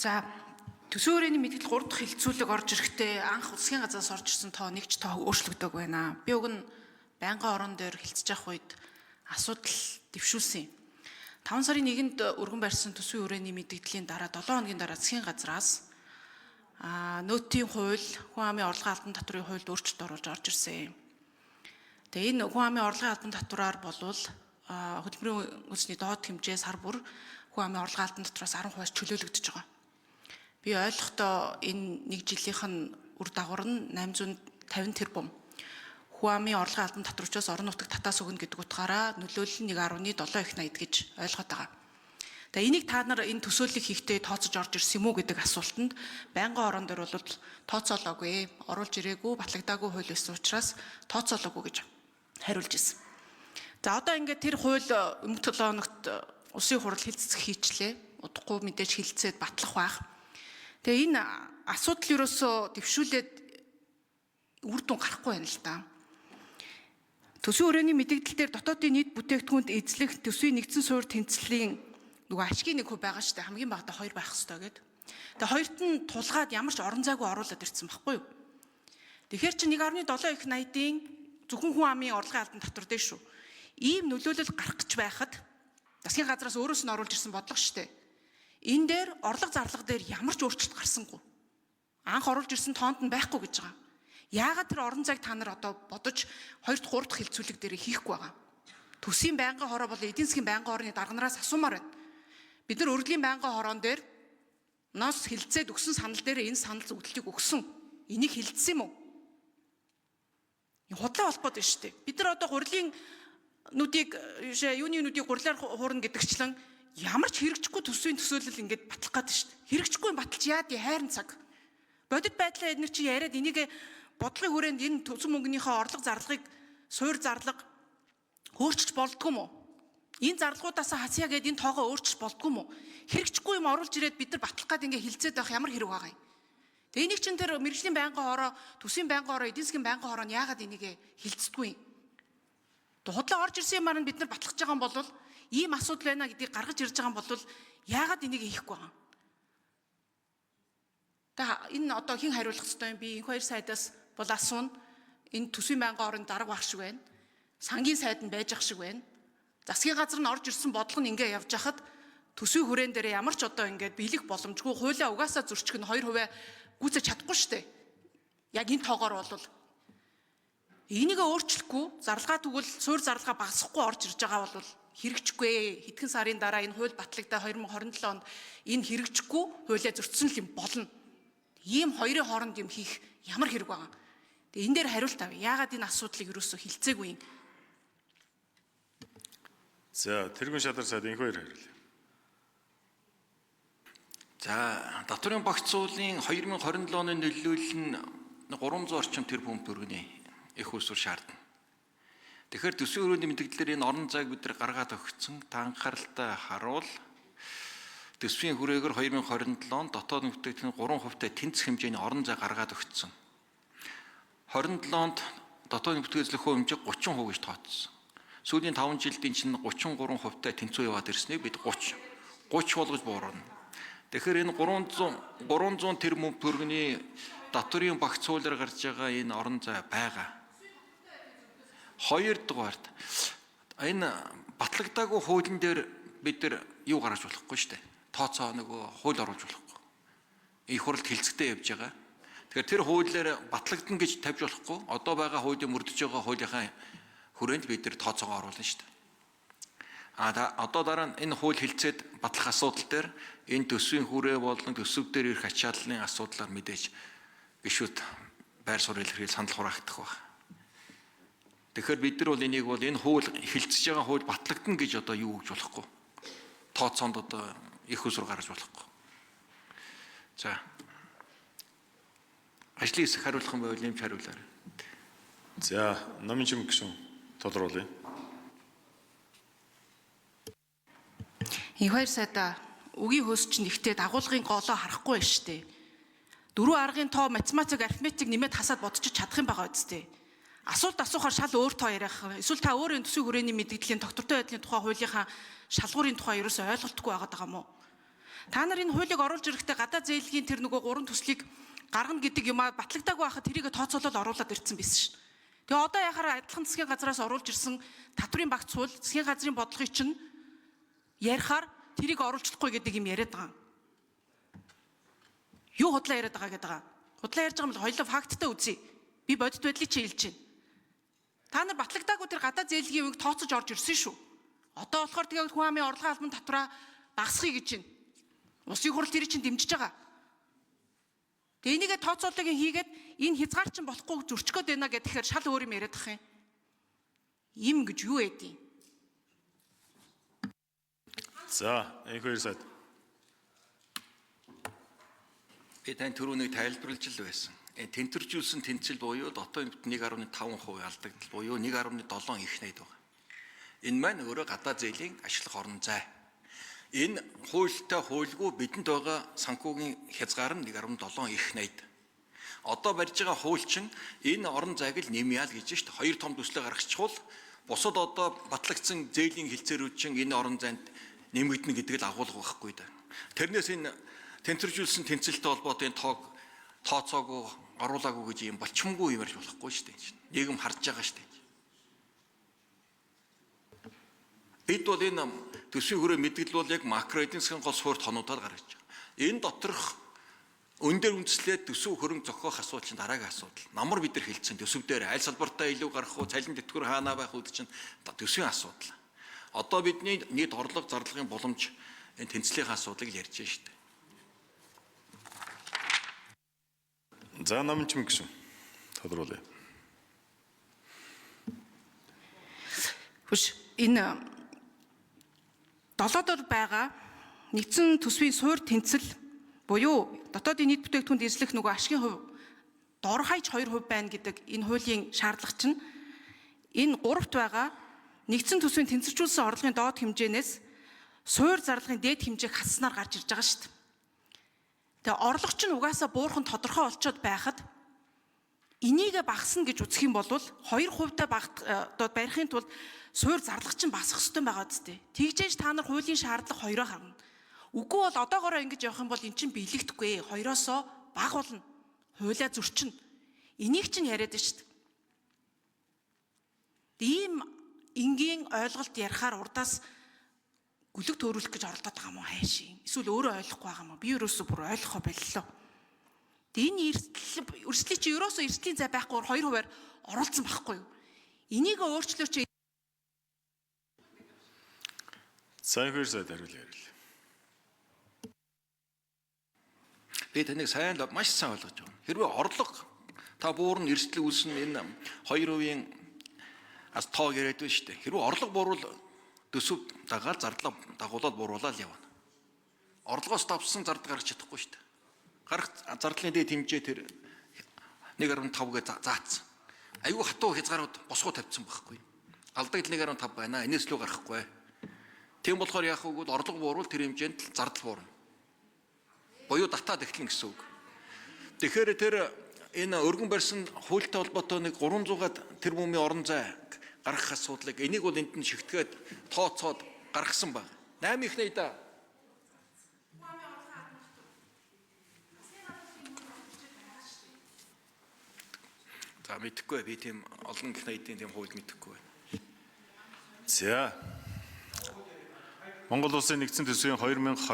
За, төсвийн хүрээний мэдгэл 3 дахь хилцүүлэг орж ирэхдээ анх засгийн газраас орж ирсэн тоо нэг ч тоо өөрчлөгдөг байна. Би уг нь байнгын орон дээр хилцэж явах үед асуудал дэвшүүлсэн юм. 5 сарын 1-нд өргөн барьсан төсвийн хүрээний мэдэгдлийн дараа 7 хоногийн дараа засгийн газраас нөөтийн хууль, хүн амын орлогын албан татврын хуульд өөрчлөлт оруулж орж ирсэн юм. Тэгээ энэ хүн амын орлогын албан татвараар болвол хөдөлмөрийн үндэсний доод хэмжээ сар бүр хүн амын орлогын албан татвараас 10%-аас чөлөөлөгдөж байгаа. Би ойлгохдоо энэ нэг жилийнх нь үр дагавар нь 850 тэрбум. Хүн амын орлогын албан татварчаас орон нутагт татаас өгнө гэдэг утгаараа нөлөөлөл нь 1.7 их 80 гэж ойлгоод байгаа. Тэгээ энийг та нар энэ төсөөллийг хийхдээ тооцож орж ирсэн юм уу гэдэг асуултанд байнгын орон дээр бол тооцоолоогүй, оруулж ирээгүй, батлагдаагүй хууль байсан учраас тооцоолоогүй гэж хариулж ирсэн. За, одоо ингээд тэр хууль өмнөх 7 хоногт улсын хурал хэлцэх хийчлээ. Удахгүй мэдээж хилцээд батлах байх. Тэгээ энэ асуудал ерөөсөө дэвшүүлээд үр дүн гарахгүй байна л да. Төсвийн хүрээний мэдэгдэл дээр дотоодын нийт бүтээгдэхүүнд эзлэх төсвийн нэгдсэн суурь тэнцлийн нөгөө ашигын 1% байгаа шүү дээ. Хамгийн багадаа 2 байх ёстой гэдэг. Тэгээ хоёрт нь тулгаад ямар ч орон зайгүй оруулаад ирсэн байхгүй юу? Тэгэхээр чи 1.7 их 80-ийн зөвхөн хүн амын орлогын албан татвар дээр шүү. Ийм нөлөөлөл гарах гэж байхад засгийн газраас өөрөөс нь оруулж ирсэн бодлого шүү дээ. Энэ дээр орлого зарлага дээр ямар ч өөрчлөлт гарсангүй. Анх оруулж ирсэн тоонд нь байхгүй гэж байгаа. Яагаад тэр орон зайг та нар одоо бодож 2 дахь 3 дахь хилцүүлэг дээр хийхгүй байгаа? Төсвийн байнгын хороо бол эдийн засгийн байнгын хорооны дарга нараас асуумаар байна. Бид нар өргөдлийн байнгын хороон дээр ноос хилцээд өгсөн санал дээр энэ санал зөвлөлтийг өгсөн. Энийг хилцсэн юм уу? Худлаа холбоод байна шүү дээ. Бид нар одоо гурилын нүдийг юуны нүдийг гурилаар хуурна гэдэгчлэн ямар ч хэрэгжихгүй төсвийн төсөөлөл ингээд батлах гээд шүү дээ. Хэрэгжихгүй юм баталж яа дий хайрын цаг. Бодит байдлаа эднэр чи яриад энийг бодлогын хүрээнд энэ төсөв мөнгөнийхөө орлого зарлагыг суур зарлага өөрчилж болдгүй юм уу? Энэ зарлагуудаас хасъя гэдээ энэ тоогоо өөрчилж болдгүй юм уу? Хэрэгжихгүй юм оруулж ирээд бид нар батлах гээд ингээ хилцээд байх ямар хэрэг байгаа юм? Тэгээ энийг чинь тэр мэргэжлийн байнгын хороо, төсвийн байнгын хороо, эдийн засгийн байнгын хороо нь яагаад энийг хилцдэггүй юм? Худлаа орж ирсэн юмар нь бид нар батлах гэж байгаа юм бол ийм асуудал байна гэдгийг гаргаж ирж байгаа юм бол яагаад энийг хийхгүй байгаа юм? Тэгээ энэ одоо хэн хариулах ёстой юм би энэ хоёр сайдаас бол асууна. Энэ төсвийн байнгын орон дарга байх шиг байна. Сангийн сайд нь байж ах шиг байна. Засгийн газар нь орж ирсэн бодлого нь ингээ явж хахад төсвийн хүрээн дээр ямар ч одоо ингээд биелэх боломжгүй хуулиа угаасаа зөрчих нь 2% гүйцэж чадахгүй шүү дээ. Яг энэ тоогоор бол энийг өөрчлөхгүй зарлага тэгвэл суур зарлага багасгахгүй орж ирж байгаа бол хэрэгжихгүй. Хэдхэн сарын дараа энэ хууль батлагдаа 2027 онд энэ хэрэгжихгүй хуулиа зөрчсөн л юм болно. Ийм хоёрын хооронд юм хийх ямар хэрэг байгаа юм? Тэгээ энэ дээр хариулт авъя. Яагаад энэ асуудлыг ерөөсөө хилцээгүй юм? За, тэргүүн шадар сайд инх хоёр хариулъя. За, татварын багц суулийн 2027 оны нөлөөлөл нь 300 орчим тэрбум төгрөгийн их усүр шаардна. Тэгэхээр төсвийн өрөөний мэдээлэлээр энэ орон зайг бид нар гаргаад өгсөн. Та анхааралтай харуул. Төсвийн хүрээгээр 2027 онд дотоод бүтээгдэхүүний 3% тэнцэх хэмжээний орон зай гаргаад өгсөн. 27 онд дотоод бүтээгдэхүүний хэмжээ 30% гэж тооцсон. Сүүлийн 5 жилд энэ чинь 33% тэнцүү яваад ирснийг бид 30 болгож буурна. Тэгэхээр энэ 300 тэрбум төгрөгийн татварын багц суулаар гарч байгаа энэ орон зай байгаа. Хоёрдугаарт энэ батлагдаагүй хуулийн дээр бид нар юу гаргаж болохгүй шүү дээ. Тооцоо нөгөө хууль оруулж болохгүй. Их хурлд хилцэгтэй явж байгаа. Тэгэхээр тэр хуулиар батлагдана гэж тавьж болохгүй. Одоо байгаа хуулийн мөрдөж байгаа хуулийнхаа хүрээнд бид нар тооцоогоо оруулна шүү дээ. А одоо дараа нь энэ хууль хилцээд батлах асуудал дээр энэ төсвийн хүрээ болон төсөв дээр ирэх ачааллын асуудлаар мэдээж гишүүд байр суурь илэрхийл санал хураагдах байх. Тэгэхээр бид нар бол энийг бол энэ хууль хилцэж байгаа хууль батлагдана гэж одоо юу гэж болохгүй. Тооцоонд одоо их усүр гаргаж болохгүй. За. Ажлын хэсэг хариулах юм байвал нэмж хариулаарай. За, номын чимэг гишүүн тодруулъя. Их хоёр сайдаа үгийн хөөс чинь ихтэй дагуулгын голоо харахгүй байж штэ. Дөрвөн аргын тоо математик, арифметик нэмээд хасаад бодчих чадах юм байгаа үсттэй. Асуулт асуухаар шал өөр тоо яриах. Эсвэл та өөрөө төсвийн хүрээний мэдээллийн тогтвортой байдлын тухай хуулийнхаа шалгуурын тухай ерөөсөй ойлголтгүй байгаад байгаа юм уу? Та нар энэ хуулийг оруулж ирэхдээ гадаа зээлгийн тэр нөгөө гурван төслийг гаргана гэдэг юм а батлагдаагүй байхад тэрийг тооцоолол оруулаад ирсэн байсан шин. Тэгээ одоо яхаар адилхан засгийн газраас оруулж ирсэн татврын багц хууль засгийн газрын бодлогыг чинь ярихаар тэрийг оруулчихгүй гэдэг юм яриад байгаа. Юу худлаа яриад байгаа гэдэг байгаа. Худлаа ярьж байгаа юм бол хоёлоо факттай үзье. Би бодит байдлыг чи хэлж байна. Та нар батлагдаагүй тэр гадаа зээлгийн үеийг тооцож орж ирсэн шүү. Одоо болохоор тэгээ хүн амын орлогын албан татвараа багасгая гэж байна. Улсын хурал тэрийг чинь дэмжиж байгаа. Тэгээ энийгээ тооцоолыг хийгээд энэ хязгаар чинь болохгүй зөрчих гээд байна гэхээр шал өөр юм яриад ах юм. Им гэж юу ядیں۔ За, энх хоёр сайд. Би тань түрүүнийг тайлбарлаж л байсан. Тэнтэржүүлсэн тэнцэл буюу дотоод 1.5% алдагдал буюу 1.7 их найд байна. Энэ маань өөрөө гадаа зээлийн ашиглах орон зай. Энэ хуультай хуульгүй бидэнд байгаа санхүүгийн хязгаар нь 1.7 их найд. Одоо барьж байгаа хууль чинь энэ орон зайг л нэмье л гэж шүү дээ. Хоёр том төслөө гаргачихвал бусад одоо батлагдсан зээлийн хилцээрүүд чинь энэ орон зайд нэмэгдэнэ гэдэг л агуулга байхгүй да. Тэрнээс энэ тэнцвэржүүлсэн тэнцэлтэй холбоотой энэ тоог тооцоогүй оруулаагүй гэж юм болчмгүй юм ярьж болохгүй шүү дээ. Нийгэм харж байгаа шүү дээ. Бид бол энэ төсвийн хүрээ мэдгэл бол яг макро эдийн засгийн гол суурь тонуудаар гаргаж байгаа. Энэ доторх өн дээр үндэслээд төсөв хөрөнгө зохиох асуудал чинь дараагийн асуудал. Намар бид нар хэлсэн төсөв дээр аль салбартаа илүү гарах уу, цалин тэтгэвэр хаанаа байх үү чинь төсвийн асуудал. Одоо бидний нийт орлого зарлагын боломж энэ тэнцлийн асуудлыг л ярьж байна шүү дээ. За, номын чимэг гишүүн. Тодруулъя. Хүш энэ долоодор байгаа нэгдсэн төсвийн суур тэнцэл буюу дотоодын нийт бүтээгдэхүүнд эзлэх нөгөө ашигын хувь дор хаяж 2% байна гэдэг энэ хуулийн шаардлага чинь энэ гуравт байгаа нэгдсэн төсвийн тэнцвэржүүлсэн орлогын доод хэмжээнээс суур зарлагын дээд хэмжээг хасснаар гарч ирж байгаа шүү дээ. Тэгээ орлого чинь угаасаа буурхан тодорхой олцоод байхад энийгээ багасна гэж үзэх юм бол 2% та одоо барихын тулд суур зарлах чинь багасах ёстой байгаа зү. Тэгжээж та нар хуулийн шаардлага хоёроо харна. Үгүй бол одоогороо ингэж явах юм бол эн чинь биелэгдэхгүй. Хоёроосоо бага болно. Хуулиа зөрчинө. Энийг чинь яриад байна шүү дээ. Ийм энгийн ойлголт ярихаар урдаас гүлэг төөрүүлэх гэж оролдоод байгаа юм уу хайшин. Эсвэл өөрөө ойлгохгүй байгаа юм уу? Би ерөөсөө бүр ойлгохоо боллоо. Тэгээ энэ эрсдэл чи ерөөсөө эрсдлийн зай байхгүй 2%-аар оролцсон байхгүй юу? Энийг өөрчлөөч. За, энх хоёр сайд хариулъя. Хариулъя. Би таныг сайн маш сайн ойлгож байна. Хэрвээ орлого та буурн эрсдэл үүснэ энэ 2%-ийн ас тоог яриад байна шүү дээ. Хэрвээ орлого буурвал төсөв дагаал зарлага дагуулаад буруулаад явна. Орлогоос давсан зардал гаргаж чадахгүй шүү дээ. Гарах зардлын дээд хэмжээ тэр 1.5 гэ заацсан. Айгүй хатуу хязгаарууд босгоо тавьсан байхгүй. Алдагдал 1.5 байна. Энэс лүү гарахгүй. Тийм болохоор яах вэ гэвэл орлого буурвал тэр хэмжээнд л зардал буурна. Буюу татаад эхлэн гэсэн үг. Тэгэхээр тэр энэ өргөн барьсан хуультай холбоотой нэг 300-аад тэрбумын орон зай гаргах асуудлыг энийг бол энд нь шигтгээд тооцоод гаргасан баг. 8 их найда. За мэдэхгүй би тийм олон их найдын тийм хууль мэдэхгүй байна. За. Монгол Улсын нэгдсэн төсвийн 2020